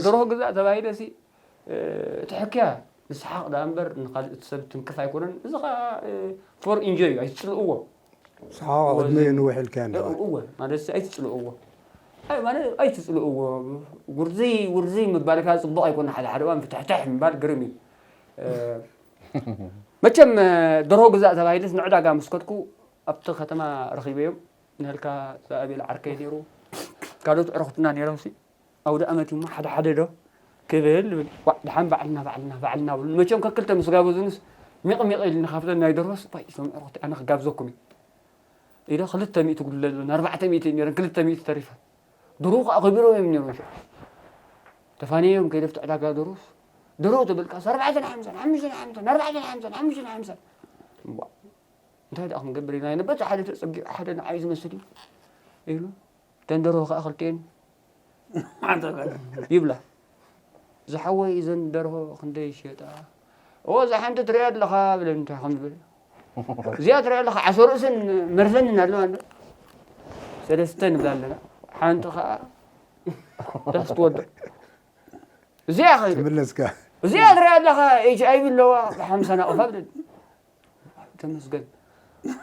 ደርሆ ግዛእ ተባሂለ ሲ እቲ ሕክያ ንስሓቕ ደኣ እምበር ንኻልእ እቲ ሰብ ትንክፍ ኣይኮነን። እዚ ኸዓ for enjoy እዩ፣ ኣይትጽልእዎ። ሰሓቕ ቅድሚኡ ንውሕ ኢልካዮ ኣለኻ። እወ ማለት ኣይትጽልእዎ። ኣይ ማለት ኣይትጽልእዎ። ውርዝይ ውርዝይ ምባል ከኣ ጽቡቕ ኣይኮነ፣ ሓደ ሓደ እዋን ፍትሕትሕ ምባል ግርም እዩ። መቸም ደርሆ ግዛእ ተባሂለስ ንዕዳጋ ምስ ከድኩ ኣብቲ ከተማ ረኺበዮም። ንህልካ ኣቤል ዓርከይ ነይሩ፣ ካልኦት ዕርኽትና ነይሮም ሲ ኣውደ ኣመት እሞ ሓደ ሓደ ዶ ክብል ንብል። ዋዕ ድሓን ባዕልና ባዕልና ባዕልና ብሉ። መቸም ከክልተ ምስ ጋበዙንስ ሚቕ ሚቕ ኢልና ካብተን ናይ ደርሆስ፣ ዋይ እዞም ዕርኽቲ ኣነ ክጋብዘኩም እዩ ኢለ ክልተ ሚእቲ ጉድለ ኣለኒ፣ ኣርባዕተ ሚእቲ እዩ ነይረን፣ ክልተ ሚእቲ ተሪፈን። ደርሆ ከዓ ከቢሮም እዮም ነይሮም ሽዑ። ተፋንዮም ከይደ ኣብቲ ዕዳጋ ደርሆስ፣ ደርሆ ተበልካስ ኣርባዕተን ሓምሳን፣ ሓሙሽተን ሓምሳን፣ ኣርባዕተን ሓምሳን፣ ሓሙሽተን ሓምሳን። እምቧ፣ እንታይ ደኣ ክንገብር ኢና? በቲ ሓደ ተጸጊዑ ሓደ ንዓይ ዝመስል እዩ ኢሉ፣ እተን ደርሆ ከዓ ክልቲኤን ይብላ። ዝሓወይ እዘን ደርሆ ክንደይ ይሸጣ? እዎ እዛ ሓንቲ ትሪኣ ኣለኻ ብለኒ፣ እንታይ ከም ዝብል። እዚኣ ትሪኣ ኣለኻ ዓሶ ርእስን መርዘንን ኣለዋ እንዶ። ሰለስተ ንብላ ኣለና። ሓንቲ ከዓ ዳስ ትወድቕ። እዚኣ ኸይደ። ትምለስካ። እዚኣ ትሪኣ ኣለኻ ኤች ኣይ ቪ ኣለዋ፣ ብሓምሳ ናቕፋ ብለኒ። ተመስገን።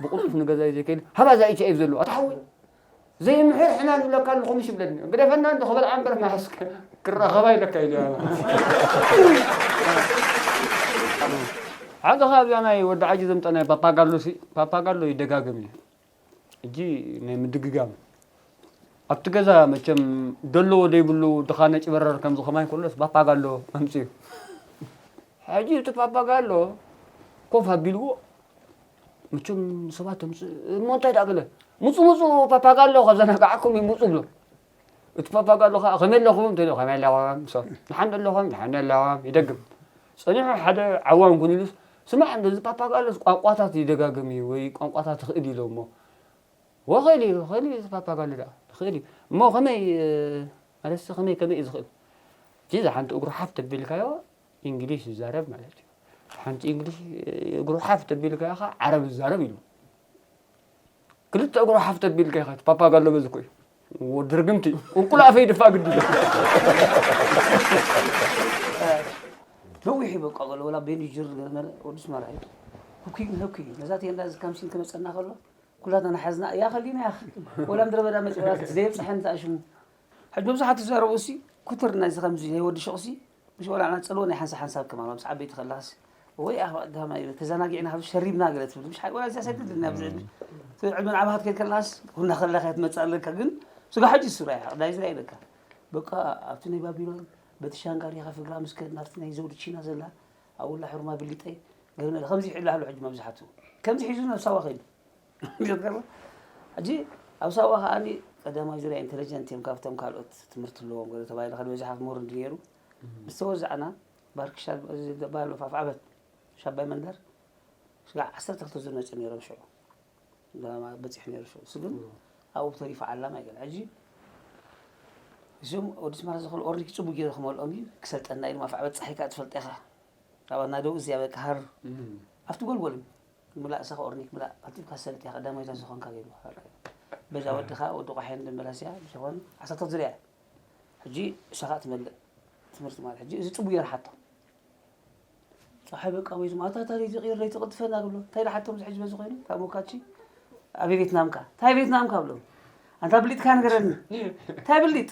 ብቕልጡፍ ንገዛይ ዘይከይድ፣ ሃባ እዛ ኤች ኣይ ቪ ዘለዋ፣ ኣታ ሓወይ። ዘይምሕር ሕማም ይብለካ ኣሎ፣ ኮሚሽ ይብለኒ። ግደፈና እንዶ ክበልዓ እምበር ማስክ ክራኸባ ኢለካ ኢሉ። ሓንቲ ኻብ እዛ ናይ ወዲ ዓጂ ዘምጸናይ ፓፓጋሎ ሲ፣ ፓፓጋሎ ይደጋገም እዩ። ሕጂ ናይ ምድግጋም። ኣብቲ ገዛ መቸም ደለዎ ደይብሉ ድኻ ነጭበረር ከምዚ ከማይ ከሎስ ፓፓጋሎ ኣምጽኡ። ሕጂ እቲ ፓፓጋሎ ኮፍ ኣቢልዎ፣ መቸም ሰባት ተምጽእ፣ እሞ እንታይ ደኣ ገለ፣ "ምጹ፣ ምጹ፣ ፓፓጋሎ ከዘናግዓኩም እዩ፣ ምጹ" ብሎ። እቲ ፓፓጋሎ ኸዓ፣ "ከመይ ኣለኹም?" እንተኢሉ፣ "ከመይ ኣለኹም?" ሰብ፣ "ደሓን ዶ ኣለኹም?" "ደሓን ኣለኹም?" ይደግም። ጸኒሑ ሓደ ዓዋን ኩን ኢሉስ፣ "ስማዕ፣ እንዶ እዚ ፓፓጋሎስ ቋንቋታት ይደጋግም እዩ፣ ወይ ቋንቋታት ይኽእል እዩ" ኢሎሞ። "ወ፣ ኽእል እዩ፣ ኽእል እዩ፣ እዚ ፓፓጋሎ ደኣ፣ ኽእል እዩ። እሞ ከመይ፣ እ፣ ማለትሲ ከመይ፣ ከመይ እዩ ዝኽእል?" እቲ እዚ ሓንቲ እግሩ ሓፍ ተቢልካዮ፣ ኢንግሊሽ ይዛረብ ማለት እዩ። ሓንቲ ኢንግሊሽ፣ እ፣ እግሩ ሓፍ ተቢልካዮ ኸዓ ዓረብ ይዛረብ ኢሉ። ክልተ እግሩ ሓፍ ተቢልካዮ ኸዓ፣ እቲ ፓፓጋሎ በዚ እኮ እዩ። ወዲ ርግምቲ፣ እንቁላፈይ ድፋ ግዲ ኢሉ። ነዊሕ እዩ በቃ፣ ገለ ወላ ቤንጅር ገለ መለ-፣ ወዲ ስማራ እዩ። ሁኪ፣ ሁኪ፣ ነዛ ቴንዳ እዚ ካምሲን ክመጸና ከሎ፣ ኩላትና ናሓዝና፣ "እያ ከሊና ያኽ፣ ወላ ምድረ በዳ መጺ፣ ወላ ዘይብጽሐን ተኣሽሙ." ሕጂ መብዛሕትኡ ዝዛረቡ ሲ፣ ኩትር ናይዚ ከምዚ ናይ ወዲ ሹቕ ሲ፣ ምሽ ወላ ኣና ጸልዎ ናይ ሓንሳብ ሓንሳብ ከማን፣ ምስ ዓበይቲ ከለኻስ፣ ወይ ኣኽ ቀዳማይ ተዘናጊዕና፣ ካብ ሸሪብና ገለ ትብል፣ ምሽ ሓ-፣ ወላ እዚኣ ሳይክል ድና ኣብዚ ዕድመ፣ እቲ ዕድመ ንዓኻ ክትከይድ ከለኻስ፣ ኩና ከለኻ እያ ትመጽእ ኣለካ፣ ግን ስጋ ሕጂ ሱራ እያ፣ ቅዳይ ዙርያ ኢለካ። በቃ ኣብቲ ናይ ባቢሎን፣ በቲ ሻንጋሪ ከፍግራ ምስ ከድና፣ ኣብቲ ናይ ዘውዲ ቺና ዘላ፣ ኣብኡ ላ ሕሩማ ብሊጠይ፣ ገለ መለ፣ ከምዚ ይሕሉ ኣሎ ሕጂ መብዛሕትኡ። ከምዚ ሒዙ ናብ ሳዋ ከይዱ። ይገርም። ሕጂ ኣብ ሳዋ ከዓኒ ቀዳማይ ዙርያ ኢንተለጀንት እዮም ካብቶም ካልኦት ትምህርቲ ኣለዎም ገለ ተባሂሉ፣ ከደ መዝሓፍ ሞር እንዲ ነይሩ። ምስ ተወዛዕና፣ ባርክሻል፣ እዚ ባሎ ፋፍ ዓበት፣ ሻባይ መንደር፣ ስጋዕ ዓሰርተ ክልተ ዙር መጽእ ነይሮም ሽዑ። ዳማ በጺሑ ነይሩ ሽዑ። እሱ ግን ኣብኡ ተሪፉ ዓላማ ይገል። ሕጂ እዚኦም ወዲ ስማራ ዝኽእል ኦርኒክ ጽቡቅ ገይሩ ክመልኦም እዩ፣ ክሰልጠና ኢሉ ማፍ ዓበት ጸሓይ ከኣ ትፈልጥ ኢኻ። ኣብ ኣናደው እዚኣ በቃ ሃር ኣብቲ ጎልጎል እዩ። ምላእሰኻ ኦርኒክ ምላእ፣ ቀልጢፍካ ሰልጥ እያ፣ ቀዳማይታ ዝኾንካ ገይሩ። በዛ ወድኻ፣ ወዲ ቆሓይን ደምበላስያ፣ ዝኾነ ዓሰርተ ዙርያ እያ። ሕጂ እሳኻ ትመልእ ትምህርቲ ማለት። ሕጂ እዚ ጽቡቅ ገይሩ ሓቶ። ጸሓይ በቃ ወይ ዝማታ ታሪክ ዝቕይር ለይቲ ቅልጥፈና ክብሎ። እንታይ ኢሉ ሓቶም እዚ ሕጂ በዚ ኮይኑ፣ ካብ ሞካቺ፣ ኣበይ ቬትናምካ? እንታይ ቬትናምካ ብሎ። ኣንታ ብሊጥካ ንገረኒ። እንታይ ብሊጥ?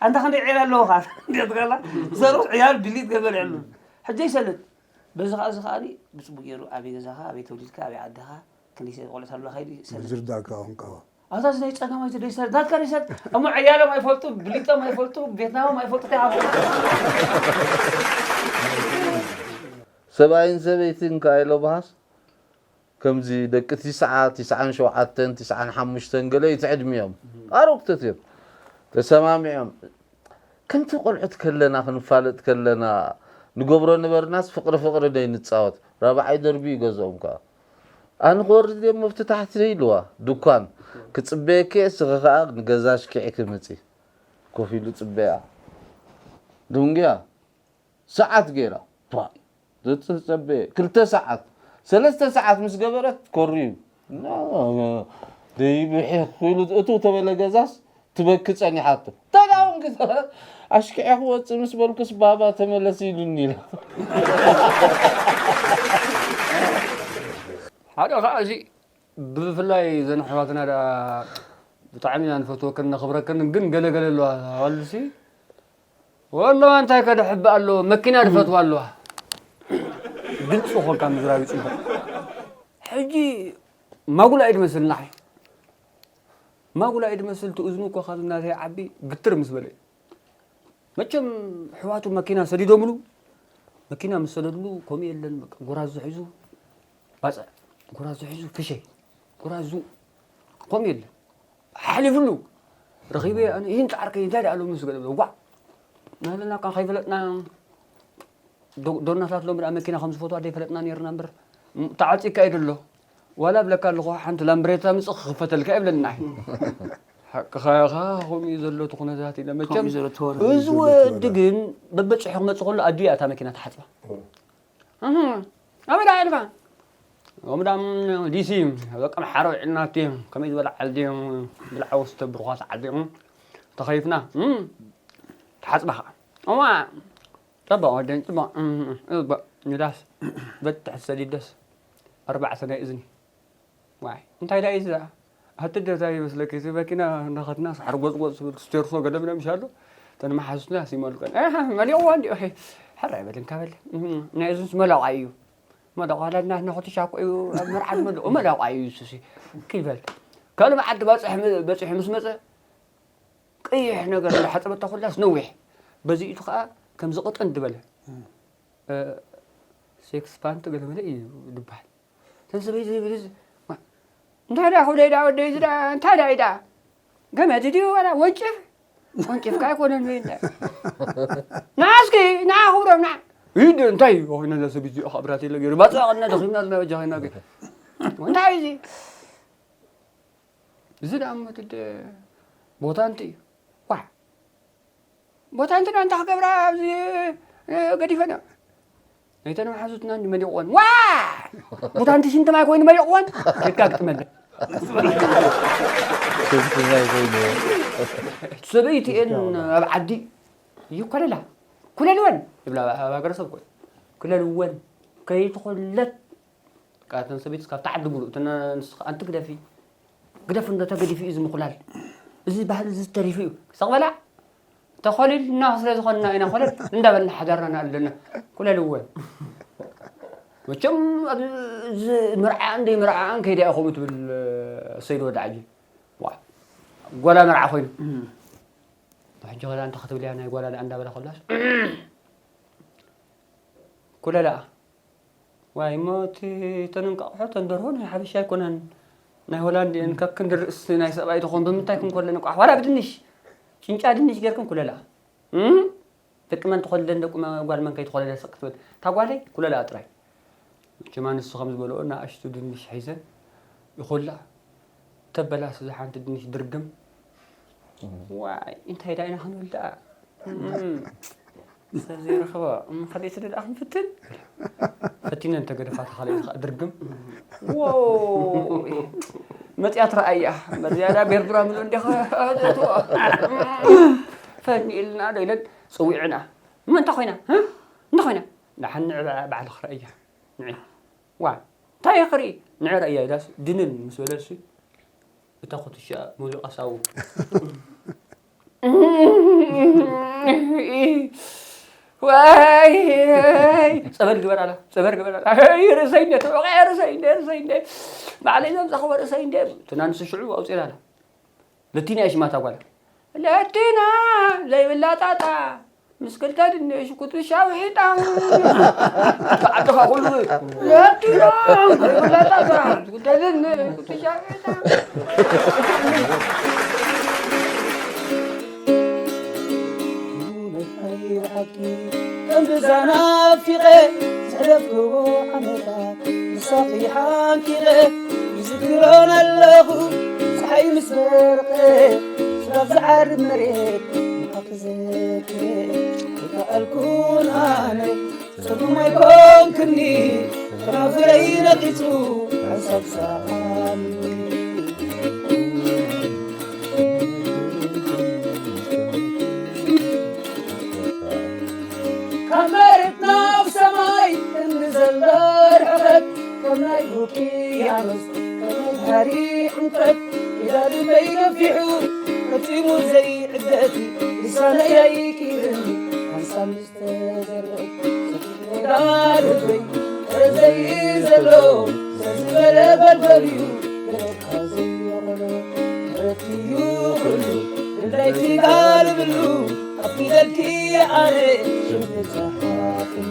ኣንታ ክንደይ ዕያል ኣለዎ ኸዓ? እንዴት ጋላ? ዘርኡ ዕያል ብሊጥ ገበል ዕሉ። ሕጂ ይሰልጥ። በዚ ኸዓ፣ እዚ ኸዓ ብጽቡቅ ገይሩ ኣበይ ገዛኻ፣ ኣበይ ተወሊድካ፣ ኣበይ ዓድኻ፣ ክንደይ ቆልዑት ኣለኻ ኢሉ ይሰልጥ። ዝርዳእካ ቋንቋ። ኣታ እዚ ናይ ጸጋማይ ደይሰር፣ ናትካ ደይሰር፣ እሞ ዕያሎም ኣይፈልጡ፣ ብሊጦም ኣይፈልጡ፣ ቬትናሞም ኣይፈልጡ፣ እንታይ ሃብቱ? ሰብኣይን ሰበይትን ከኣ ኢሎ በሃስ፣ ከምዚ ደቂ ትስዓ፣ ትስዓን ሸውዓተን፣ ትስዓን ሓሙሽተን ገለ እቲ ዕድሚኦም። ኣሮግቶት እዮም። ተሰማሚዖም። ከምቲ ቆልዑት ከለና፣ ክንፋለጥ ከለና፣ ንገብሮ ነበርናስ ፍቕሪ ፍቕሪ ደይ ንጻወት። ራብዓይ ደርቢ እዩ ገዝኦም ከኣ። ኣነ ክወርድ እየ እሞ ኣብቲ ታሕቲ ኢልዋ፣ ድኳን። ክጽበየኪ እየ፣ እስኺ ከኣ ንገዛ ኣሽኪዕኪ ምጺ። ኮፍ ኢሉ ጽበያ። ደንጉያ። ሰዓት ገይራ። ፓ! ዘተጸበየ። ክልተ ሰዓት። ሰለስተ ሰዓት ምስ ገበረት፣ ኮርዩ። ና-፣ ደይብሒ ኢሉ እትው ተበለ ገዛስ፣ ትበኪ ጸኒሓቶ። እንታይ ደኣ ኮንኪ? ኣሽኪዐ ክወፅእ ምስ በልኩስ ባባ ተመለስ ኢሉኒ ኢላ። ሓደ ከዓ እዚ ብፍላይ ዘን ኣሕዋትና ደኣ ብጣዕሚ ኢና ንፈትወክን ነኽብረክን፣ ግን ገለ ገለ ኣለዋ ኣዋልድሲ ወለዋ እንታይ ከድሕብእ ኣለዎ፣ መኪና ድፈትዋ ኣለዋ። ግልፂ ኮንካ ምዝራብ ይፅበቅ። ሕጂ ማጉላ እዩ ድመስል ንዓይ። ማጉላ እዩ ድመስል፣ እቲ እዝኑ እኮ ካብ ናተይ ዓቢ ግትር ምስ በለ እዩ። መቸም ኣሕዋቱ መኪና ሰዲዶምሉ፣ መኪና ምስ ሰደድሉ ከምኡ የለን፣ በቃ ጎራዙ ሒዙ ባፅዕ፣ ጎራዙ ሒዙ ፍሸይ፣ ጎራዙ ከምኡ የለን። ሓሊፍሉ ረኺበ ኣነ ይህን ፃዕርከይ እንታይ ደኣ ሎሚ ምስ ገለ ጓዕ ናለና እኳ ከይፈለጥና ዶ- ዶናታት ሎም ደኣ መኪና ከም ዝፈትዋ ደይፈለጥና ነርና እምበር ም- ተዓፂካ እዩ ደሎ ዋላ ብለካ ኣለኹ ሓንቲ ላምብሬታ ምፅእ ክኽፈተልካ ይብለና እዩ ሓቅኻ ኢኻ ከምኡ እዩ ዘሎ እቲ ኩነታት ኢለ መቸም ከምኡ እዩ ዘሎ ተወረ እዚ ወዲ ግን በበፅሑ ክመፅእ ከሎ ኣድያ እታ መኪና ተሓፅባ ኣበይ ደኣ ኢልካ ከምኡ ደኣ ዲሲ በቃ መሓሮ ውዒልና እቲ ከመይ ዝበለ ዓዲ ብልዓዊ ዝተብርኳት ዓዲ ተኸይፍና ተሓፅባ ከዓ እዋ ፅቡቕ ወደን ፅቡቕ ንዳስ በትሕ ሰዲደስ ኣርባዕተ ናይ እዝኒ ዋይ እንታይ ዳ እዩ ዝኣ ኣቲ ደታ ይመስለኪ እዚ መኪና እናኸድና ሳሕር ጎፅጎፅ ዝብል ስቴርሶ ገደምና ምሻሉ ተን መሓዙትና ሲመልቀን መሊቕዋ እንዲ ሕራይ በል እንካ በል ናይ እዝንስ መለቋ እዩ መለቋ ለና ነኹትሻ እኮ እዩ ኣብ መርዓት መለቑ መለቋ እዩ ሱሲ ክይበል ካልእ መዓልቲ በፂሑ ምስ መፀ ቀይሕ ነገር እንዳሓፀበታ ኩላስ ነዊሕ በዚኢቱ ከዓ ከምዚ ቅጥን ዝበለ ሴክስ ፓንት ገለመለ እዩ ዝበሃል እተን ሰበይቲ ዝብል እዚ እንታይ ዳ ክብለይ ዳ ወደይ እዚ ዳ እንታይ ዳ ኢዳ ገመድ ድዩ ዋላ ወንጭፍ ወንጭፍካ ኣይኮነን ወይ እንታይ ንዓ እስኪ ንዓ ክብሮም ንዓ ኢድ እንታይ እዩ ኮይነ እዛ ሰበይቲ እዚኣ ብራት የለ ገይሩ ባፅኣ ቀና ደኺምና ዝና በጃ ኮይና ገ እንታይ እዩ እዚ እዚ ደኣ እሞ ትደ ቦታ እንት እዩ ዋ ቦታ እንትና እንታይ ክገብራ ኣብዚ ገዲፈና ናይተን መሓዙትና እንዲ መሊቕወን ዋ ቦታ እንቲ ሽንቲ ማይ ኮይኑ መሊቕወን ደጋ ግጥመለ ሰበይቲኤን ኣብ ዓዲ ይኮለላ ኩለልወን ይብላ ኣብ ሃገረሰብ ኮ ኩለልወን ከይትኾለት እተን ሰበይትስ ካብታ ዓዲ ምሉእ እተን ኣንስቲ ከዓ ኣንቲ ግደፊ ግደፍ እንዶ ተገዲፉ እዩ እዚ ምኹላል እዚ ባህሊ እዚ ተሪፉ እዩ ሰቕ በላ ተኾሊልና ስለ ዝኾንና ኢና ኮለል እንዳበልና ሓዳርና ንኣልለና ኩለል እወ መቸም ኣብዚ ምርዓ እንደይ ምርዓ ከይዳ ኢኹም ትብል ሰይድ ወዲ ዓጂ ዋ ጓላ መርዓ ኮይኑ ሕጂ ኸዳ እንተ ክትብል እያ ናይ ጓላ እንዳበላ ኮላስ ኩለላ ዋይ እሞ እቲ ተን እንቃቑሖ ተን ደርሆ ናይ ሓበሻ ኣይኮነን ናይ ሆላንድ እየን ካብ ክንዲ ርእሲ ናይ ሰብኣይ ትኾን ብምንታይ ክንኮለን እንቋቑሖ ዋላ ብድንሽ ጭንጫ ድንሽ ጌርክን ኩለላ ደቂ መን ትኾልለን ደቂ ጓል መን ከይትኾለለ ስቕ ክትብል እታ ጓለይ ኩለላ ጥራይ ጀማ ንሱ ከም ዝበልኦ ንኣሽቱ ድንሽ ሒዘን ይኾላ ተበላስ እዛ ሓንቲ ድንሽ ድርግም ዋይ እንታይ ዳ ኢና ክንብል ደኣ ሰብ ዘይረኽቦ እሞ ካልእ ስለ ደኣ ክንፍትን ፈቲነ እንተገደፋ ተኻለ ኢኻ ድርግም ዎ መፅያ ትረኣያ መዝያዳ ቤርዱራ ምሉ እንዲኻ ፈኒ ኢልና ዶ ኢለን ፀዊዕና እሞ እንታይ ኮይና እንታይ ኮይና ንሓኒ ባዕልኽ ረእያ ንዒ ዋ እንታይ ክርኢ ንዒ ረእያ ኢላስ ድንን ምስ በለሲ እታ ኩትሻ ሙዚቃ ሳው ዋይ ጸበል ግበር ኣላ ጸበል ግበር ኣላ ርእሰይ እንደ ተወቀ ርእሰይ እንደ ርእሰይ እንደ ባዕለይ ዘምጻኸዎ ርእሰይ እንደ ትናንስ ሽዑ ኣውፅላ ኣላ ለቲና እያ ሽማታ ጓል ለቲና ዘይብላ ጣጣ ምስ ክልተ ድንሽ ኩትሻ ውሒጣ ዓድኻ ኩሉ ለቲና ዘይብላ ጣጣ ምስ ክልተ ድንሽ ኩትሻ ውሒጣ ከምብዛ ናፊቐ ዘሕለፍክዎ ዓመታት ንሳኺ ሓንኪቐ ይዝክሮን ኣለኹ ፀሓይ ምስ በርቐ ስጋብ ዝዓርብ መሬት ንዓኺ ዘክረ ኣይከኣልኩን ኣነ ፀጉም ኣይኮንክኒ ከናፍረይ ነቒጹ ሓንሳብ ሰኣኒ ቅያኖስ ከመዝሃሪ ዕምቀት ሜዳ ልበይ ገፊሑ ፈጺሙ ዘይዕደት ልሳነይ ኣይክርን ሓንሳብ ምስ ተዘርበት ሰፊሕ ሜዳ ልበይ ረዘይ ዘሎ ሰዝበለ በልበል እዩ ለካ ዘይወቐሎ ምሕረት እዩ ኩሉ ድላይቲ ጋልብሉ ኣፍቂደልኪ ኣነ ሽም ዝጸሓፍሉ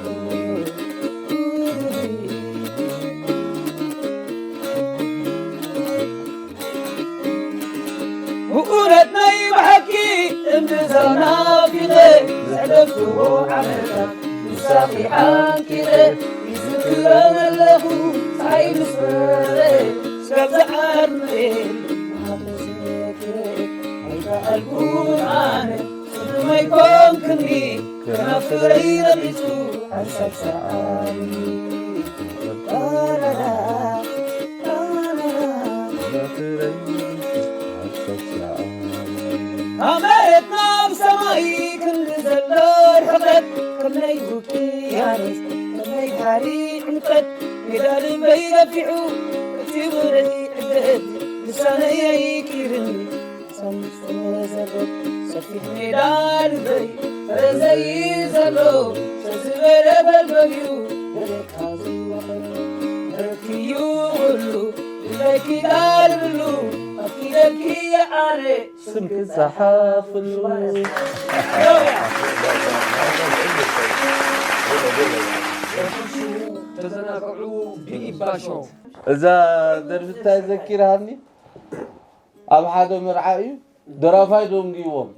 ብእውነት ናይ ብሓቂ እምብዛ ናፊቐ ዘሕለፍክዎ ዓመታት ምሳኺ ሓንቂቐ ይዝክረን ኣለኹ ፀሓይ ምስ በረቐ ስጋብ ዝዓርነየ መሃብ ተዘኪረ ኣይከኣልኩን ኣነ ጽልማይ ኮንክኒ ከናፍረይ ነቢጹ ሓንሳብ ሰዓሪ ካብ መሬት ናብ ሰማይ ክንዲ ዘሎ ርሕቀት ከም ናይ ውቅያኖስ ከም ናይ ባሕሪ ዕምቀት ሜዳ ልበይ ገፊሑ እቲ ውረይ ዕደት ልሳነይ ኣይቂርኒ ሰፊሕ ሜዳ ልበይ ፈረሰይ ዘሎ ሰዝበለ በልበልዩ ደረካ ዘይወኸሉ ረክዩ ኩሉ ድላይኪ ጋልብሉ ኣኪደልኪ የዓረ ስምኪ ጸሓፍሉ ተዘናግዑ ብኢባሾ እዛ ደርፊ እንታይ ዘኪርሃኒ ኣብ ሓደ መርዓ እዩ ደራፋይ ደንጊዎም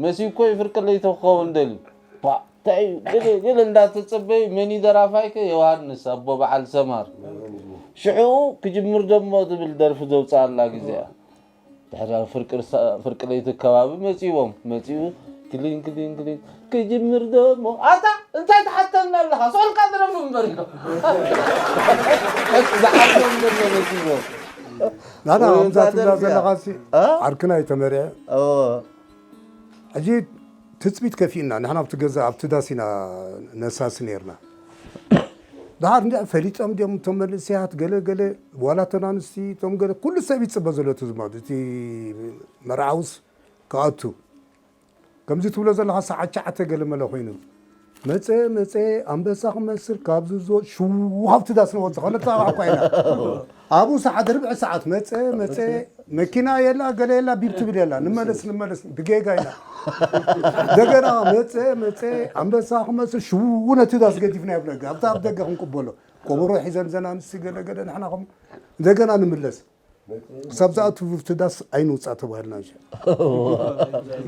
መሲኮ ይፍርቅለይ ተኸውን ደልዩ እንታይ ገለ ገለ እንዳተጸበዩ መኒ ደራፋይከ ዮሃንስ ኣቦ በዓል ሰማር ሽዑ ክጅምር ደሞ ዝብል ደርፊ ዘውፅኣላ ግዜ እያ ድሕሪ ፍርቂ ለይቲ ከባቢ መፂዎም መፂኡ ክሊን ክሊን ክሊን ክጅምር ደሞ ኣታ እንታይ ትሓተና ኣለኻ ሶልካ ድረፍ እምበር ኢሎ ዝሓቶም ዘሎ መፂዎም ናና ከምዛ ትብላ ዘለኻሲ ዓርክና እዩ ተመርዐ ሕጂ ትፅቢት ከፊእና ንሕና ኣብቲ ገዛ ኣብቲ ዳስ ኢና ነሳሲ ነርና ድሓር እንዲ ፈሊጦም ድዮም እቶም መንእሰያት ገለ ገለ ዋላ እተን ኣንስቲ እቶም ገለ ኩሉ ሰብ ይፅበ ዘሎ እቲ ዝማዱ እቲ መርዓውስ ክኣቱ ከምዚ ትብሎ ዘለኻ ሰዓት ሸዓተ ገለ መለ ኮይኑ መፀ መፀ ኣንበሳ ክመስል ካብዚ ዝወ ሽው ካብቲ ዳስ ንወፅእ ከለተ ኣባዕ እኳ ኢና ኣብኡ ሰዓት ርብዒ ሰዓት መፀ መፀ መኪና የላ ገለ የላ ቢብ ትብል የላ ንመለስ ንመለስ ብጌጋ ኢና ደገና መፀ መፀ ኣንበሳ ክመስል ሽው ነቲ ዳስ ገዲፍና የብለጋ ኣብታ ኣብ ደገ ክንቅበሎ ቆበሮ ሒዘን ዘን ኣንስቲ ገለ ገለ ንሕና ከም እንደገና ንምለስ ክሳብ ዝኣቱ ኣብቲ ዳስ ኣይንውፃእ ተባሂልና እንሸ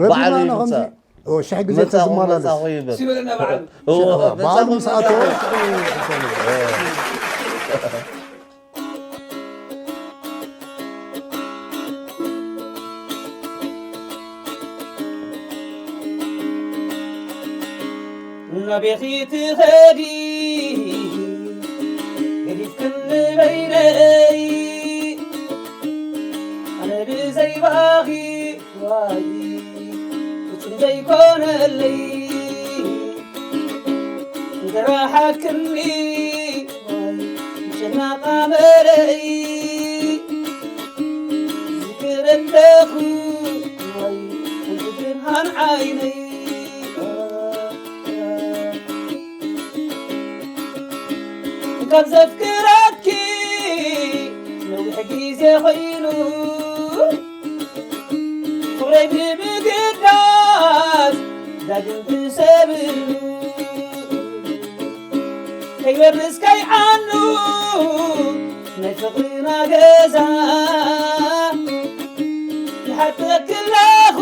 ረቢና ንኸምዚ ሽሕ ግዜ ተዝመላለስ በዓሉ ምስ ኣተወ ናበይ ትኸዲ ገዲፍክኒ በይነይ ኣነ ብዘይባኺ ዋይ ፍጹም ዘይኮነለይ እንተረሓክኒ ዋይ ጨናቓ መረይ ዝክረለኹ ዋይ ሓንቲ ብርሃን ዓይነይ ካብ ዘፍቅረኪ ነዊሕ ግዜ ኮይኑ ፍቕረይ ብምግዳስ ዳግም ትሰብሉ ከይወርስ ከይዓኑ ናይ ፍቕርና ገዛ ይሓርቀኪ ኣለኹ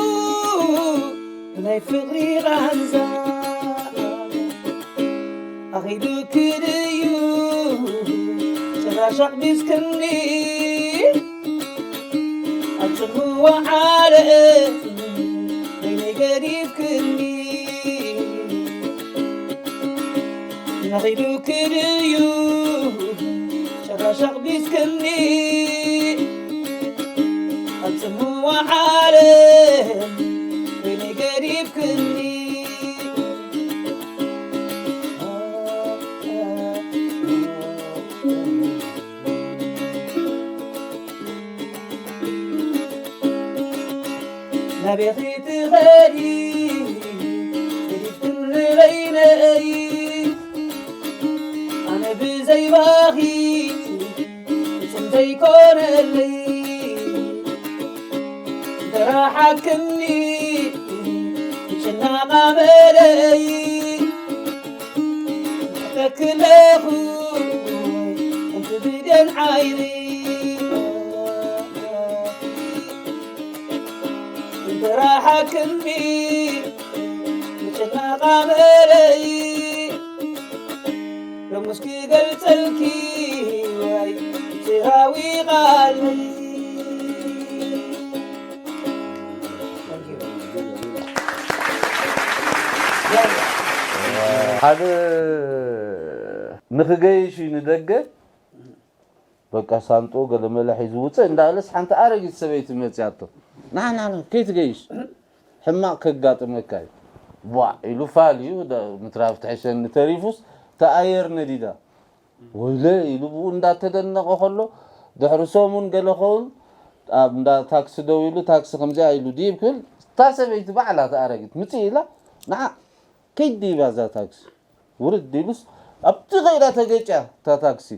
ብናይ ፍቕሪ ቓንዛ ኣኺሉኪ ድዩ ጭራሽ ኣቕቢዝክኒ ኣብ ጽልምዋ ዓለም በይነይ ገዲፍክኒ ኣኺሉኪ ድዩ ጭራሽ ኣቕቢዝክኒ ኣብ ጽልምዋ ዓለም በይነይ ገዲፍክኒ ኣቤኺ ትኸዲ ገዲፍክኒ በይነይ ኣነ ብዘይባኺ ፍጹም ዘይኮነለይ ተራሓክኒ ጭናቓ በለይ ተክለኹ እንት ብደን ዓይኒ እንተ ረሓክኒ ምጭናቕ ኣመለይ ሎምስ ክገልጸልኪ ወይ ጭራዊ ቃልኒ ሓደ ንኽገይሽ እዩ ንደገ በቃ ሳንጦ ገለመለ ሒዙ ውፅእ እንዳበለስ ሓንቲ ኣረጊት ሰበይቲ መፅያቶ ናና ከይትገይሽ ሕማቕ ከጋጥመካ እዩ ቧዕ ኢሉ ፋል እዩ ምትራፍ ትሕሸኒ ተሪፉስ ተኣየር ነዲዳ ወይለ ኢሉ ብኡ እንዳተደነቐ ከሎ ድሕሪ ሰሙን ገለ ኸውን ኣብ እንዳ ታክሲ ደው ኢሉ ታክሲ ከምዚኣ ኢሉ ድይብ ክብል እታ ሰበይቲ ባዕላ ተኣረጊት ምፅእ ኢላ ንዓ ከይዲ ይባ እዛ ታክሲ ውርድ ኢሉስ ኣብቲ ከይዳ ተገጭያ እታ ታክሲ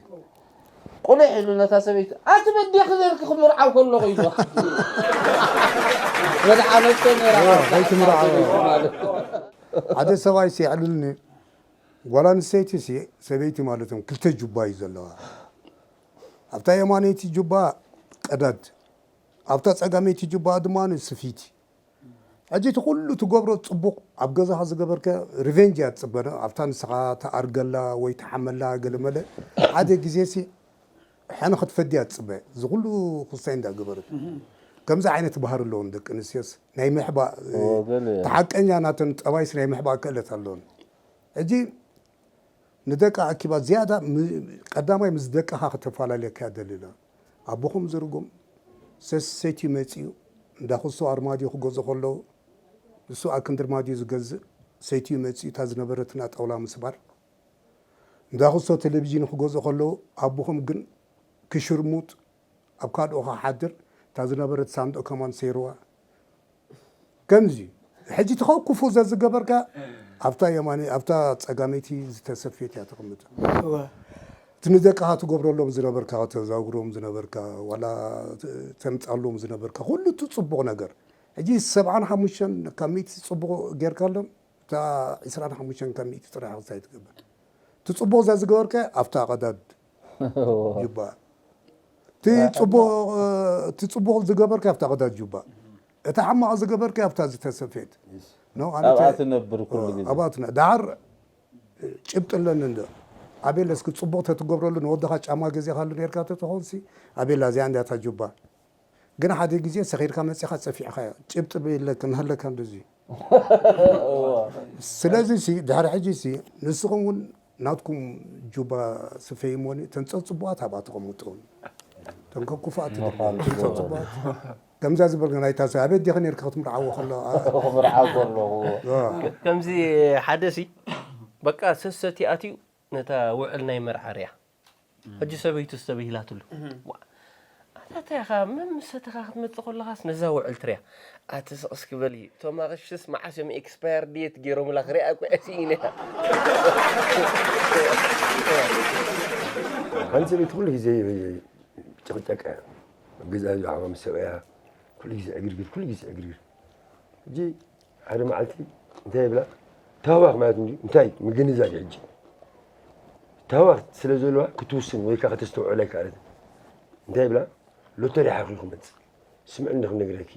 ቁሊሕ ኢሉ ነታ ሰበይቲ ኣቲ በዲኺ ነርኪ ክምርዓው ከለኹ ኢሉ መድዓለቶ ነራ ከይትምርዓው። ሓደ ሰብኣይ ሲዕልልኒ ጓል ኣንስተይቲ ሲ ሰበይቲ ማለት እዮም ክልተ ጁባ እዩ ዘለዋ ኣብታ የማነይቲ ጁባ ቀዳድ ኣብታ ፀጋመይቲ ጁባ ድማ ስፊቲ ሕጂ እቲ ኩሉ ትገብሮ ፅቡቕ ኣብ ገዛኻ ዝገበርከ ሪቨንጅ እያ ትፅበ ኣብታ ንስኻ ተኣርገላ ወይ ተሓመላ ገለመለ ሓደ ግዜ ሲ ሕነ ክትፈዲ እያ ትፅበ እዚ ኩሉ ክስታይ እንዳገበረት ከምዚ ዓይነት ባህሪ ኣለዎም ደቂ ኣንስትዮስ ናይ ምሕባእ ተሓቀኛ ናተን ጠባይስ ናይ ምሕባእ ክእለት ኣለዎን ሕጂ ንደቃ ኣኪባ ዝያዳ ቀዳማይ ምስ ደቅኻ ከተፈላለየካ እያ ደሊላ ኣቦኹም ዝርጉም ሰስ ሰይትዩ መጺኡ እንዳ ክሶ ኣርማድዮ ክገዝኡ ከለዉ ንሱ ኣክንዲ ኣርማድዮ ዝገዝእ ሰይትዩ መጺኡ እታ ዝነበረትና ጣውላ ምስባር እንዳ ክሶ ቴሌቪዥን ክገዝኡ ከለዉ ኣቦኹም ግን ክሽርሙጥ ኣብ ካልኦ ክሓድር እታ ዝነበረት ሳንዱቕ ከማን ሰይርዋ ከምዚ ሕጂ ተኸኩፉ ዘዝገበርካ ኣብታ የማኒ ኣብታ ጸጋመይቲ ዝተሰፍየት እያ ተቐምጥ እቲ ንደቅኻ ትገብረሎም ዝነበርካ ከተዛውሮም ዝነበርካ ዋላ ተምጻሎም ዝነበርካ ኩሉ እቲ ጽቡቕ ነገር ሕጂ ሰብዓን ሓሙሽተን ካብ ሚእቲ ጽቡቕ ጌርካሎም እታ ዒስራን ሓሙሽተን ካብ ሚእቲ ጥራሕ ክሳይ ትገብር እቲ ጽቡቕ ዘዝገበርካ ኣብታ ቀዳድ ጅባ እቲ ጽቡቕ ዝገበርካ ኣብታ ቀዳድ ጅባ እቲ ሓማቕ ዝገበርካ ኣብታ ዝተሰፍየት ኣብኣ ትነብር ኩሉ ግዜ ኣብኣ ትነ ዳር ጭብጢ ኣለኒ እንዶ ኣቤለ እስኪ ጽቡቕ ተትገብረሉ ንወድኻ ጫማ ገዚኻሉ ነርካ ተትኾንሲ ኣቤላ እዚኣ እንዲያታ ጁባ ግን ሓደ ግዜ ሰኺርካ መጺኻ ጸፊዕኻዮ ጭብጢ ብለ ክምህለካ እንደዚ ስለዚ ሲ ድሕሪ ሕጂ ሲ ንስኹም እውን ናትኩም ጁባ ስፈይሞኒ ተንጸጽቡኣ ታባ ተቐምጡ ተንከኩፋት ተንጸጽቡኣት ከምዛ ዝበልካ ናይታ ሰብ ኣቤት ዲኻ ነርካ ክትምርዓዎ ከሎ ክትምርዓዎ ከሎ ከምዚ ሓደ ሲ በቃ ሰሰቲ ኣትዩ ነታ ውዕል ናይ መርዓ ርያ ሕጂ ሰበይቱ ዝተበሂላትሉ ኣታታይኻ መምሰትኻ ክትመፅእ ከለኻስ ነዛ ውዕል ትርያ ኣቲ ስቕስ ክበል እዩ እቶም ኣቕሽስ መዓስ እዮም ኤክስፓየር ድየት ገይሮምላ ክሪኣ እኮ እያ ስኢነ ሓንቲ ሰበይቲ ኩሉ ግዜ ጭቕጨቅ ኣብ ገዛ ዝዓማ ምስ ሰብኣያ ኩሉ ግዜ ዕግርግር ኩሉ ግዜ ዕግርግር ሕጂ ሓደ መዓልቲ እንታይ ይብላ ታህዋኽ ማለት እንዲ እንታይ ምግንዛብ ሕጂ ታህዋኽ ስለ ዘለዋ ክትውስን ወይ ከዓ ከተስተውዕላ ይከኣለት እንታይ ይብላ ሎተሪ ሓኺ ክመፅእ ስምዕኒ ክነግረኪ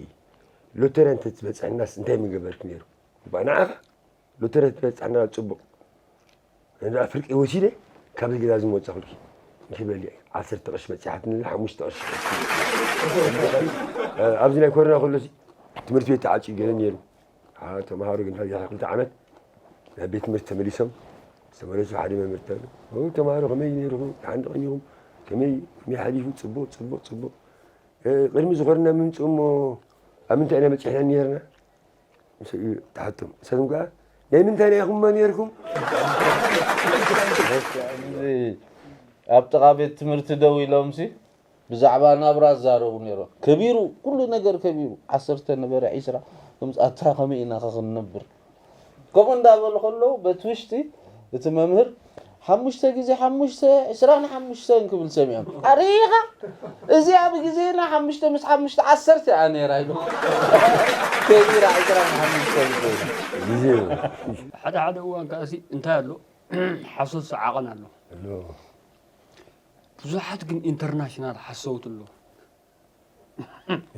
ሎተሪ እንተትበፅሐናስ እንታይ ምገበርክ ነይሩ እባ ንዓኻ ሎተሪ ትበፅሐና ፅቡቕ እንዳ ፍርቂ ወሲደ ካብዚ ገዛ ዝመፀኹልኪ እንክበሊ ዓሰርተ ቅርሺ በፂሓትኒ ሓሙሽተ ቅርሺ ኣብዚ ናይ ኮሮና ከሎ ትምህርቲ ቤት ተዓፅዩ ገለ ነይሩ ተምሃሮ ግን ሕዚ ክልተ ዓመት ናብ ቤት ትምህርቲ ተመሊሶም ዝተመለሱ ሓደ መምህር ተሉ ተምሃሮ ከመይ ነይርኹም ደሓን ተቐኒኹም ከመይ ከመይ ሓሊፉ ፅቡቕ ፅቡቕ ፅቡቕ ቅድሚ ዝኾርና ምምፅኡ እሞ ኣብ ምንታይ ኢና በፂሕና ነርና ምስ እዩ ተሓቶም ንሳቶም ከዓ ናይ ምንታይ ናይ ኢኹምማ ነርኩም ኣብ ጥቓ ቤት ትምህርቲ ደው ኢሎምሲ ብዛዕባ ናብራ ዝዛረቡ ነይሮም ከቢሩ ኩሉ ነገር ከቢሩ ዓሰርተ ነበረ ዒስራ ከምዚ ኣታ ከመይ ኢና ኸ ክንነብር? ከምኡ እንዳበሉ ከለዉ በቲ ውሽጢ እቲ መምህር ሓሙሽተ ግዜ ሓሙሽተ ዕስራን ሓሙሽተን ክብል ሰሚዖም። ኣሪኻ እዚኣ ብግዜና ሓሙሽተ ምስ ሓሙሽተ ዓሰርተ እያ ነይራ ኢሉ። ከቢራ ዕስራን ሓሙሽተን ኮይኑ። ሓደ ሓደ እዋን ከኣሲ እንታይ ኣሎ ሓሶት ሰዓቐን ኣሎ። ብዙሓት ግን ኢንተርናሽናል ሓሰውት ኣሎ።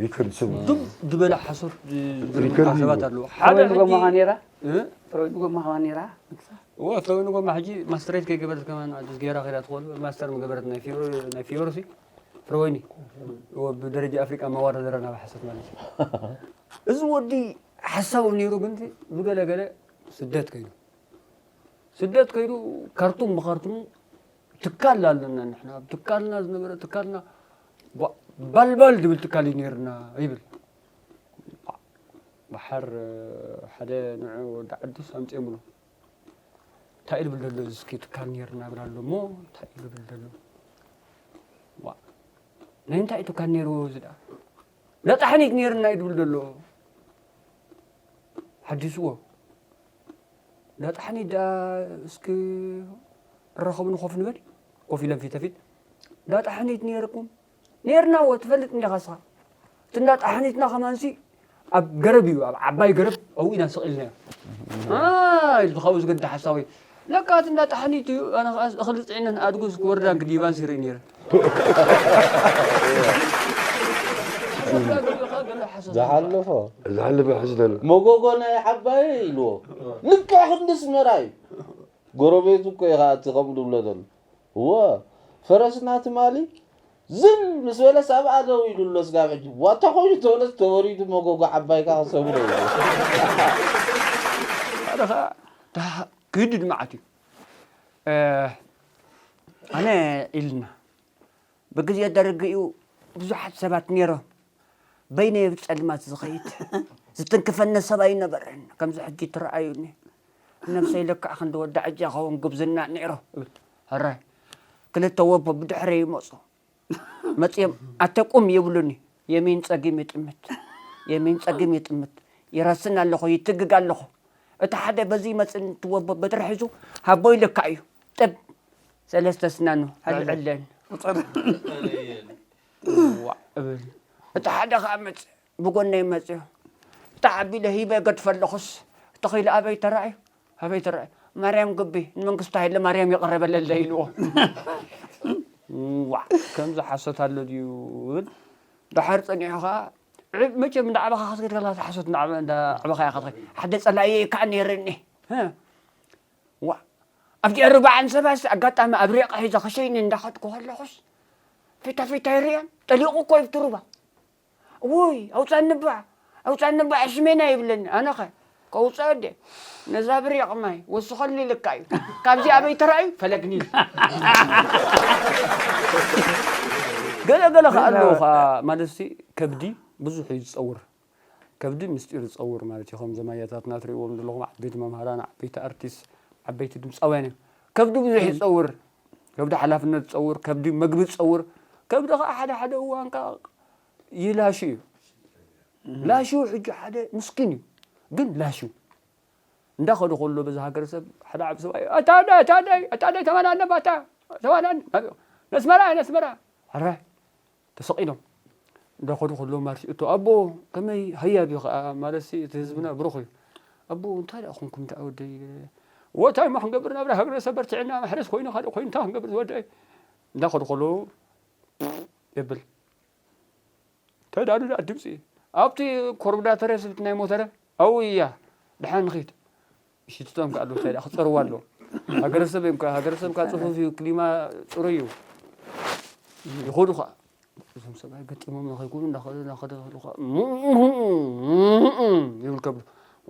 ይከንስም ዱብ ዝበለ ሓሶት ዝብል ሪከርድ ሰባት እዩ። ኣለዉ። ሓደ ፍሮይን ጎማ ሕጂ- ነይራ እ? ፍሮይን ጎማ ነይራ እወ ፍሮይን ጎማ ሕጂ ማስተሬት ከይገበረት ከማን ዓዲ ገይራ ከይዳ ትኾኑ ማስተር ምገበረት ናይ ፊዮሮ ናይ ፊዮሮሲ ፍሮይኒ እወ ብደረጃ ኣፍሪቃ መዋዳደራ ናብ ሓሶት ማለት እዩ። እዚ ወዲ ሓሳቡ ነይሩ ግን ብገለገለ ስደት ከይዱ ስደት ከይዱ ካርቱም ብካርቱም ትካል ኣለና ንሕና ኣብ ትካልና ዝነበረ ትካልና ባ- ባልባል ዝብል ትካል እዩ ነይርና ይብል ባሓር ሓደ ንዑ ወዲ ዓዱስ ኣምፅኦም ብሎ እንታይ እዩ ዝብል ዘሎ እዚ እስኪ ትካል ነይርና ብላ ኣሎ እሞ እንታይ እዩ ዝብል ዘሎ ዋ ናይ እንታይ እዩ ትካል ነይርዎ እዚ ደኣ ለጣሕኒት ነይርና እዩ ዝብል ዘሎ ሓዲስዎ ለጣሕኒት ደኣ እስኪ ንራኸቡ ንኾፍ ንበል ኮፍ ኢለን ፊት ፊት ለጣሕኒት ነይርኩም ነይርናዎ ትፈልጥ እንዲኻ ስኻ እቲ እንዳ ጣሕኒትና ከማንሲ ኣብ ገረብ እዩ ኣብ ዓባይ ገረብ ኣብኡ ኢና ስቕ ኢልናዮ ኢልካ ካብኡ ዝገድደ ሓሳዊ ለካ እቲ እንዳ ጣሕኒት እዩ ኣነ ከዓስ እኽሊ ፅዒነን ኣድጉስ ክወርዳን ክዲባን ሲርኢ ነይረ ዝሓለፎ ዝሓለፈ ሕዝነሉ መጎጎ ናይ ዓባየ ኢልዎ ልክዕ ክንዲ ስመራ እዩ ጎረቤቱ እኮ እዩ ከዓ እቲ ከምኡ ዝብሎ ዘሎ እወ ፈረስና ትማሊ ዝም ምስ በለስ ኣብኣ ደው ኢሉ ኣሎ ስጋብ ሕጂ ዋታ ኮይኑ ተበለስ ተወሪዱ መጎጎ ዓባይካ ክሰብሮ እዩ ሓደ ከዓ ክህድድ መዓት እዩ ኣነ ኢልና ብግዜ ደርጊ እዩ ብዙሓት ሰባት ነይሮም በይነይ ኣብ ፀልማት ዝኸይድ ዝትንክፈኒ ሰብ ኣይነበረን ከምዚ ሕጂ ትረኣዩኒ ነብሰይ ለክዕ ክንዲ ወዲ ዓጃ ኸውን ጉብዝና ነይሮ እብል ሕራይ ክልተ ወቦ ብድሕረይ ይመፁ መፅኦም ኣተ ቁም ይብሉኒ የሚን ፀጊም ይጥምት የሚን ፀጊም ይጥምት ይረስን ኣለኹ ይትግግ ኣለኹ እቲ ሓደ በዚ ይመፅን ትወቦ በትሪ ሒዙ ሃቦ ይልካ እዩ ጥብ ሰለስተ ስናኑ ኣልዕለን ዋዕ እብል እቲ ሓደ ከዓ መፅ ብጎነይ መፅዮ እቲ ዓቢለ ሂበ ገድፈ ኣለኹስ ተኺሉ ኣበይ ተራእዩ ኣበይ ተራእዩ ማርያም ግቢ ንመንግስቱ ሃይለ ማርያም ይቕረበለለ ኢልዎ ዋዕ ከምዚ ሓሶት ኣሎ ድዩ እብል ድሓር ፀኒሑ ከዓ መቸም እንዳ ዓበኻ ክትከድ ከላ ሓሶት እንዳ ዓበኻ እያ ክትኸድ ሓደ ፀላእየ ከዓ ነይርኒ ዋ ኣብቲ ኣርባዓን ሰባት ኣጋጣሚ ኣብ ሪቕ ሒዘ ክሸይኒ እንዳኸድኩ ከለኹስ ፊታ ፊታ ይርያን ጠሊቑ እኮ ይብቲ ሩባ ውይ ኣውፃኒ እባ ኣውፃኒ እባ ዕሽሜና ይብለኒ ኣነኸ ከውፅኦ ደ ነዛ ብሪቕ ማይ ወስኸሉ ኢልካ እዩ ካብዚ ኣበይ ተራእዩ ፈለግኒ ገለ ገለ ከ ኣለዉ ከ ማለት ከብዲ ብዙሕ እዩ ዝፀውር ከብዲ ምስጢር ዝፀውር ማለት እዩ። ከም ዘማያታትና ትሪእዎም ዘለኹም ዓበይቲ መምሃራን፣ ዓበይቲ ኣርቲስት፣ ዓበይቲ ድምፃውያን እዮም። ከብዲ ብዙሕ ይፀውር። ከብዲ ሓላፍነት ዝፀውር፣ ከብዲ መግቢ ዝፀውር፣ ከብዲ ከዓ ሓደ ሓደ እዋን ከዓ ይላሹ እዩ። ላሹ ሕጂ ሓደ ምስኪን እዩ ግን ላሹ እንዳኸዱ ከሎ በዚ ሃገረሰብ ሓደ ዓብ ሰብኣይ ኣታ ኣደ ኣታ ኣደ ኣታ ኣደ ተማላነ ባታ ተማላነ ነስመራ ነስመራ ሕራይ ተሰቒሎም እንዳኸዱ ከለዉ ማርሽ እቶ ኣቦ ከመይ ሃያብ እዩ ከዓ ማለትሲ እቲ ህዝብና ብሩኽ እዩ ኣቦ እንታይ ደኣ ኮንኩም ደኣ ወደይ ወታይ ማ ክንገብር ናብራ ሃገረ ሰብ በርትዕና ማሕረስ ኮይኑ ካልእ ኮይኑ እንታይ ክንገብር ዝወደይ እንዳኸዱ ከለዉ የብል ተዳሉ ደኣ ድምፂ ኣብቲ ኮርብዳተረ ስልቲ ናይ ሞተረ ኣውያ ደሓን ንኺድ ይሽትቶም ከ ኣለዉ እንታይ ደኣ ክፀርዋ ኣለዎ ሃገረሰብ እዮም ከ ሃገረሰብ ከ ፅፉፍ እዩ ክሊማ ፅሩይ እዩ ይኸዱ ከ እዞም ሰብኣይ ገጢሞም ንኸይኮኑ እንዳኸደ እንዳኸደ ከዱ ከ ይብል ከብሉ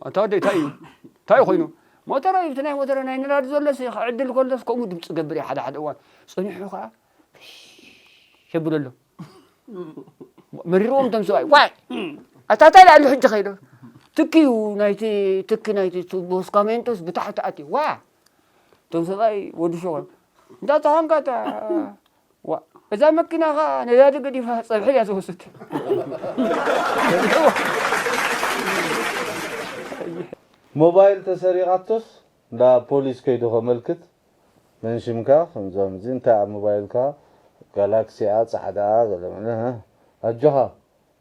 ኣንታ ወደ እንታይ እዩ እንታይ ኮይኑ ሞተረ እዩ ናይ ሞተረ ናይ ነዳዲ ዘሎስ ክዕድል ከሎስ ከምኡ ድምፂ ገብር እዩ ሓደ ሓደ እዋን ፀኒሑ ከዓ የብለሎም መሪርዎም እቶም ሰብኣይ ዋይ ኣታ እንታይ ደኣ ኣሎ ሕጂ ከይዶ ትኪ እዩ ናይቲ ትኪ ናይቲ ቱቦ ስካሜንቶስ ብታሕቲ ኣትዩ ዋ እቶም ሰብኣይ ወዲ ሸኾ እንታይ ተኾንካ እታ ዋ እዛ መኪና ኸ ነዳዲ ገዲፋ ፀብሒ እያ ትወስድ ሞባይል ተሰሪቓቶስ እንዳ ፖሊስ ከይዱ ከመልክት፣ መን ሽምካ ከምዞም እዚ እንታይ ኣብ ሞባይልካ ጋላክሲኣ ጻዕዳኣ ገለ መለ፣ ሀ? ኣጆኻ፣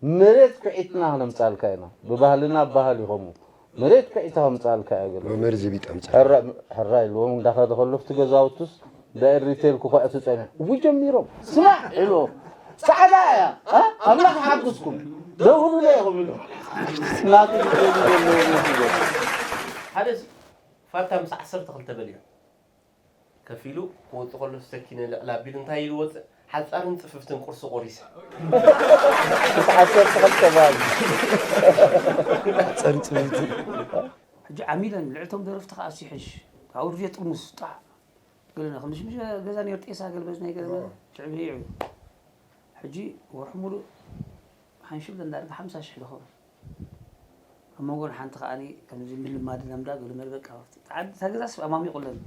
መሬት ኩዒትና ክነምጻልካ ኢና። ብባህልና ባህል ይኸሙ፣ መሬት ኩዒታ ከምጻልካ እያ ገለ። ብመርዚ ቢጥ ኣምጻልካ። ሕራ ኢልዎም እንዳኸደ ከሎ ኣብቲ ገዛውቱስ ዳኤር ሪቴል ክኹዕቱ ጸኒሑ። እው ጀሚሮም። ስማዕ ኢልዎም። ጻዕዳ እያ፣ እ? ኣምላኽ ይሓግዝኩም። ደውሉለይ ኢኹም ኢሉ። ናቱ ዝደሊ ዘለዎም ይሕዞ። ሓደ ፋታ ምስ ዓሰርተ ክልተ በሊዑ ከፊሉ ክወጽእ ከሎ ሰኪነ ልዕል ኣቢሉ እንታይ ኢሉ ወጽእ? ሓጻርን ጽፍፍትን ቁርሲ ቆሪሰ። ምስ ዓሰርተ ክልተ በዓል። ሓጻርን ጽፍፍትን። ሕጂ ዓሚለን ልዕልቶም ደረፍቲ ከኣ ሲሕሽ ኣውርድዮ ጥርሙስ ጣዕ ገለና ክንድሽ ምሽ ገዛ ነር ጤሳ ገልበዝ ናይ ገለ ትዕብዩ። ሕጂ ወርሒ ሙሉእ ሓንሽብ ለንዳርግ ሓምሳ ሽሕ ልኸው ኣብ መንጎን ሓንቲ ከኣኒ ከምዚ ምልማድ ለምዳ ገለ መለ በቃ ኣብቲ ጣዕድ እታ ገዛስ ኣማሚቑለን።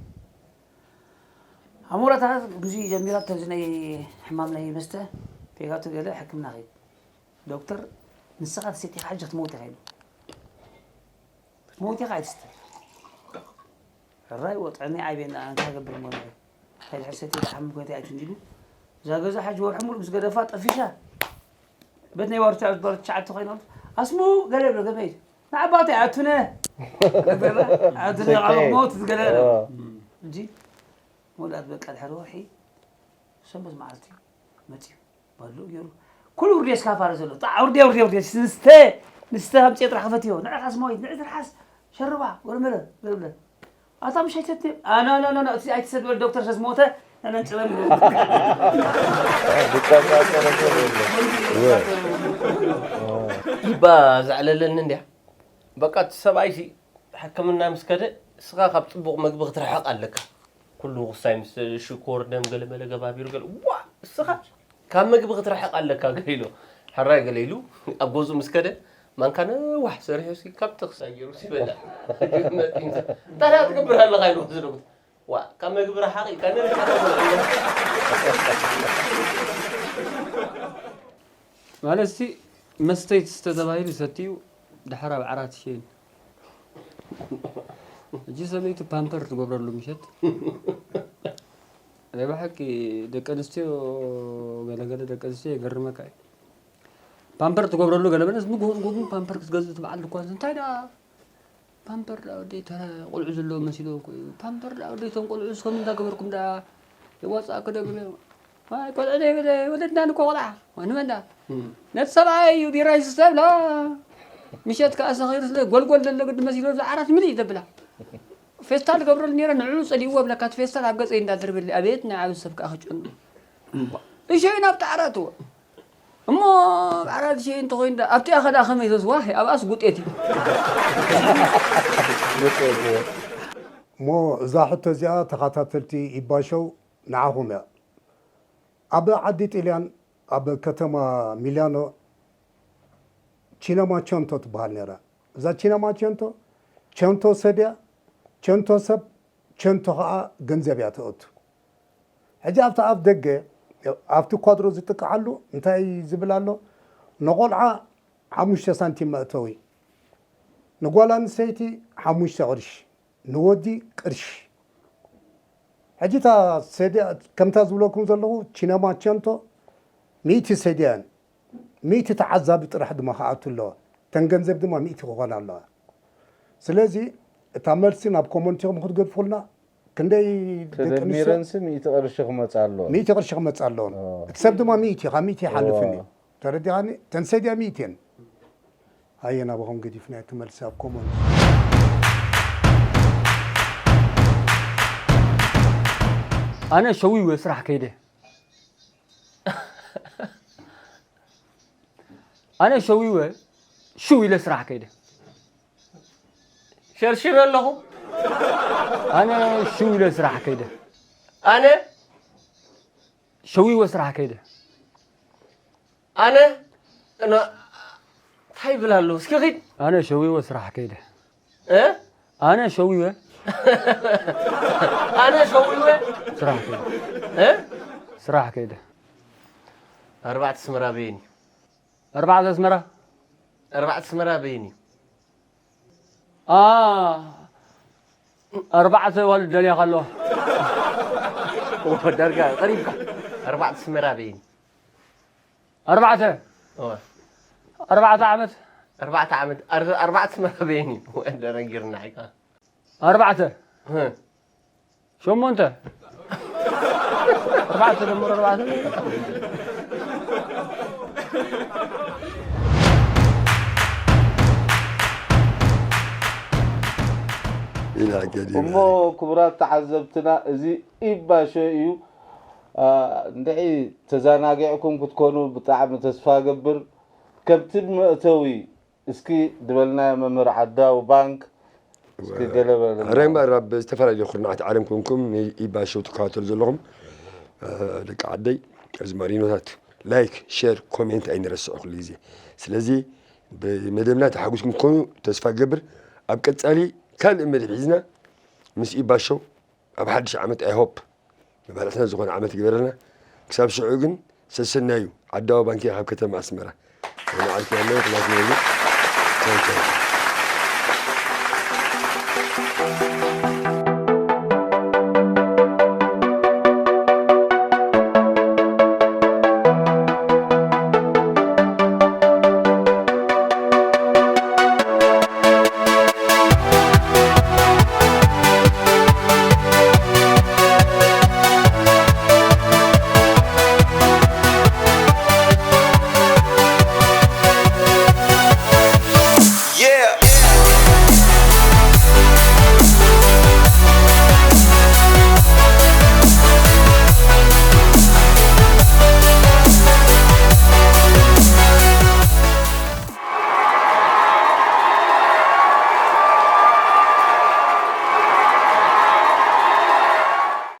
ኣሞራታት ብዙ ጀሚራ ተዚ ናይ ሕማም ናይ መስተ ቴጋቱ ገለ ሕክምና ኸይድ ዶክተር ንስኻ ተሰቲኻ ሕጂ ክትመውት ኢኻ ኢሉ ክትመውት ኢኻ ኣይትስተ ሕራይ ወጥዕኒ ዓይቤና እንታይ ገብር ሞ እንታይ ድሕር ሰቲ ተሓምም ኮይተ ኣይትንዲሉ እዛ ገዛ ሕጂ ወርሒ ሙሉ ምስ ገደፋ ጠፊሻ በት ናይ ዋርቻ በር ትሽዓተ ኮይኖም ኣስሙ ገለ ብሎ ገመይ ንዓባተ ኣቱነ ኣቱነ ቃል ሞት ዝገለ እንጂ መውዳት በቃ ድሕሪ ወርሒ ሰንበት መዓልቲ መፅዩ ባሉ ገይሩ ኩሉ ውርዴስ ካፋረ ዘሎ ጣ ውርዴ ውርዴ ውርዴ ንስተ ንስተ ከምፅዮ ጥራሕ ክፈትዮ ንዕኻስ መወይት ንዕ ትርሓስ ሸርባ ወርመለ ገብለ ኣታ ምሽ ኣይትሰትም ኣና ና ና እቲ ኣይትሰድ በል ዶክተር ስለዝሞተ ነነን ጭበም ይባ ዘዕለለኒ እንዲያ በቃ እቲ ሰብኣይ ሲ ሕክምና ምስ ከደ እስኻ ካብ ፅቡቕ መግቢ ክትርሕቕ ኣለካ ኩሉ ውሳይ ምስ ሽኮር ደም ገለመለ ገባቢሩ ገለ ዋ እስኻ ካብ መግቢ ክትርሕቕ ኣለካ ገለ ኢሎ ሕራይ ገለ ኢሉ ኣብ ገዝኡ ምስ ከደ ማንካ ነዋሕ ሰሪሑ ሲ ካብ ተኽሳ ገይሩ ሲበላ ታዲያ ትገብር ኣለኻ ኢሉ ዝደጉት ዋ ካብ መግቢ ረሓቕ ኢልካ ንርሕቕ ማለት ሲ መስተይ ትስተ ተባሂሉ ይሰትዩ ደሓር ኣብ ዓራት ይሸይን ሕጂ ሰበይቲ ፓምፐር ትገብረሉ ምሸት ናይ ብሓቂ ደቂ ኣንስትዮ ገለገለ ደቂ ኣንስትዮ የገርመካ እዩ ፓምፐር ትገብረሉ ገለመለስ ንግሆ ንግሆ ግን ፓምፐር ክትገዝእ ትበዓል ድኳን እንታይ ደኣ ፓምፐር ደኣ ወደይ ተረ ቆልዑ ዘለዎ መሲልዎ እኮ እዩ ፓምፐር ደኣ ወደይ እቶም ቆልዑ እስከም እንዳገበርኩም ደኣ የዋፅኣኩ ዶ ብሎ ዋይ ቆልዑ ደይ ወለድና ንኮ ቆልዓ ንመን ደኣ ነቲ ሰብኣይ እዩ ቢራ ይስተ ብላ ምሸት ከዓ ሰኺሩ ስለ ጎልጎል ዘሎ ግዲ መሲልዎ ብዛ ዓራት ምልእ እዩ ዘብላ ፌስታል ገብረሉ ነይረ ንዕኡ ፀሊእዎ ብለካ እቲ ፌስታል ኣብ ገፀይ እንዳደርበሊ ኣቤት ናይ ዓብይ ሰብ ከዓ ክጨኑ እሸዩ ናብ ጣዕራትዎ እሞ ዓራት ሸዩ እንተኮይኑ ኣብቲኣ ከዳ ከመይ ተስዋ ኣብኣስ ጉጤት እዩ እሞ እዛ ሕቶ እዚኣ ተኸታተልቲ ኢባሸው ንዓኹም እያ ኣብ ዓዲ ጥልያን ኣብ ከተማ ሚላኖ ቺነማ ቸንቶ ትበሃል ነይራ እዛ ቺነማ ቸንቶ ቸንቶ ሰድያ ቸንቶ ሰብ ቸንቶ ከዓ ገንዘብ እያ ተእቱ ሕጂ ኣብቲ ኣፍ ደገ ኣብቲ ኳድሮ ዝጥቅዓሉ እንታይ ዝብል ኣሎ ንቆልዓ ሓሙሽተ ሳንቲም መእተዊ ንጓል ኣንስተይቲ ሓሙሽተ ቅርሺ ንወዲ ቅርሺ ሕጂ እታ ሰድያ ከምታ ዝብለኩም ዘለኹ ቺነማ ቸንቶ ሚእቲ ሰድያን ሚእቲ ተዓዛቢ ጥራሕ ድማ ክኣቱ ኣለዋ እተን ገንዘብ ድማ ሚእቲ ክኾና ኣለዋ ስለዚ እታ መልሲ ናብ ኮመንት ኢኹም ክትገድፉልና ክንደይ ደቂ ኣንስትዮ ተደሚረንሲ ሚእቲ ቅርሺ ክመፃ ኣለዎ ሚእቲ ቅርሺ ክመፃ ኣለዎን እቲ ሰብ ድማ ሚእቲ ካብ ሚእቲ ይሓልፍን እዩ ተረዲኻኒ እተን ሰድያ ሚእቲ እየን ኣየ ናባኹም ገዲፍና እቲ መልሲ ኣብ ኮመንት ኣነ ሸዊወ ስራሕ ከይደ ኣነ ሸዊወ ሽው ኢለ ስራሕ ከይደ ሸርሽረ ኣለኹ ኣነ ሽው ኢለ ስራሕ ከይደ ኣነ ሸዊወ ስራሕ ከይደ ኣነ እንታይ ይብል ኣሎ እስኪ ኺድ ኣነ ሸዊወ ስራሕ ከይደ እ ኣነ ሸዊወ ኣነ ሸዊወ ስራሕ ከይደ እ ስራሕ ከይደ ኣርባዕተ ስምራ በይኒ ኣርባዕተ ኣስመራ ኣርባዕተ ስመራ በይኒ ኣ ኣርባዕተ ዋልድ ደልያ ከሎ ዳርጋ ቀሪብካ ኣርባዕተ ኣስመራ በይኒ ኣርባዕተ እወ። ኣርባዕተ ዓመት ኣርባዕተ ዓመት ኣር- ኣርባዕተ ኣስመራ በይኒ ወደ ነጊርና ኢካ ኣርባዕተ ህ። ሸሞንተ ኣርባዕተ ደምር ኣርባዕተ ኢላ ገዲማ እሞ ክቡራት ተዓዘብትና እዚ ኢባሾ እዩ። አ፣ እንድዒ ተዘናጊዕኩም ክትኮኑ ብጣዕሚ ተስፋ ገብር። ከምቲ መእተዊ እስኪ ዝበልናዮ መምህር ዓዳዊ ባንክ እስኪ ገለ በለና። ራይ ምዕራብ ዝተፈላለዩ ኩርናዓት ዓለም ኮንኩም ንኢባሾው ትከታተሉ ዘለኹም እ፣ ደቂ ዓደይ እዚ ማሪኖታት ላይክ ሼር ኮሜንት ኣይንረስዑ ኩሉ ግዜ። ስለዚ ብመደብና ተሓጒስኩም ትኮኑ ተስፋ ገብር። ኣብ ቀጻሊ ካልእ መደብ ሒዝና ምስ ኢባሾው ኣብ ሓድሽ ዓመት ኣይሆፕ መባልዕትና ዝኾነ ዓመት ይግበረልና። ክሳብ ሽዑ ግን ሰሰናዩ ዓዳዊ ባንኪ ካብ ከተማ ኣስመራ ንዓልቲ ያለው ክላስ ነሉ